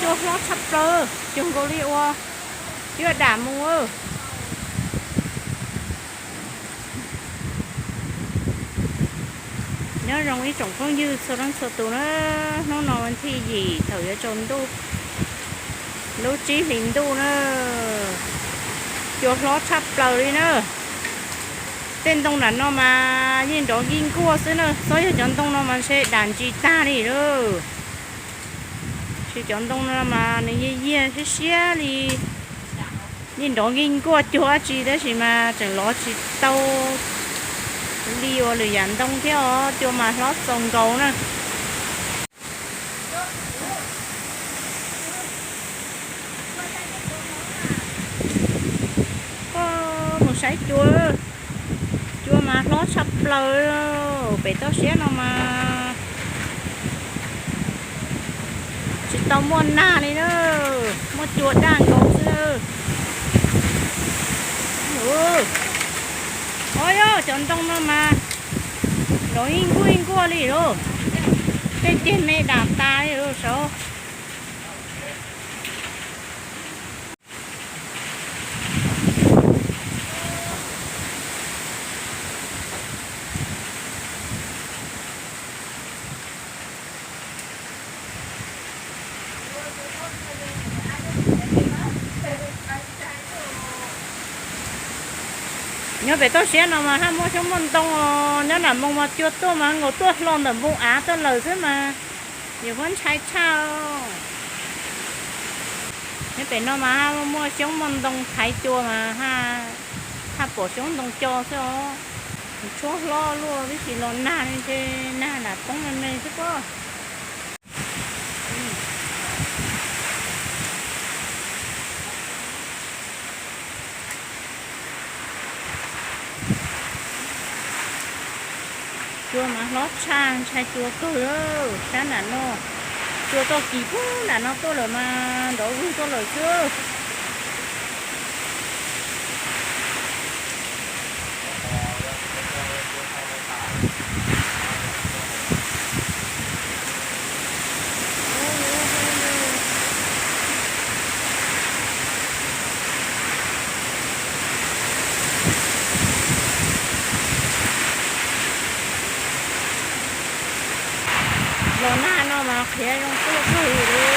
Hlob tshaj plaws, cuag nkaus li ua cuaj dam mus. Nyob zoo ib tsoom phooj ywg txhua leej txhua tus na, hnub no vas thij yim thaum yuav tsaus ntuj, lub tsib hlis ntuj na, cua hlob tshaj plaws li na. Tej ntoo nram no mas yeej nrov nkij nkuaj xwb na, txhob yog cov ntoo no mas ntshe dam ntsis tag li lawm. Tsis cov ntoo no mas nws yiag yiag siab siab li, yeej nrov nkij nkuaj cuag dab tsi tab sis mas tseem lov tsis tau li uas lwm yam ntoo thiab os, cua mas hlob txaus nkaus na. Koj mus saib cua, cua mas hlob tshaj plaws, pem toj siab no mas tsis tau muaj nag li na, muaj cua daj nkaus xwb. Ua yog cov ntoo no mas nrov nkij nkuaj nkij nkuaj li lauj, tej ceg me dam tas li lauj saud. Nyob pem toj siab no mas haj muaj xyoob muaj ntoo, nyob nram moo mas cua tuaj mas nkaus tuaj hlo ntawm npoo av tuaj lawm xwb mas, yus muab ntshai tshaj. Nyob pem no mas haj muaj xyoob muaj ntoo thaiv cua mas haj pom xyoob ntoo co xwb os. Tshuab hlob luaj, tab sis los nag li ntshe nag nram poob me me xwb pob. Cua mas hlob tshaj, ntshai cua kawg. Sab nram no, cua txoj kis puag nram no tuaj lawm mas nrov vwg tuaj lawm xwb. Los nag no mas qhiav zoo tuaj kawg li.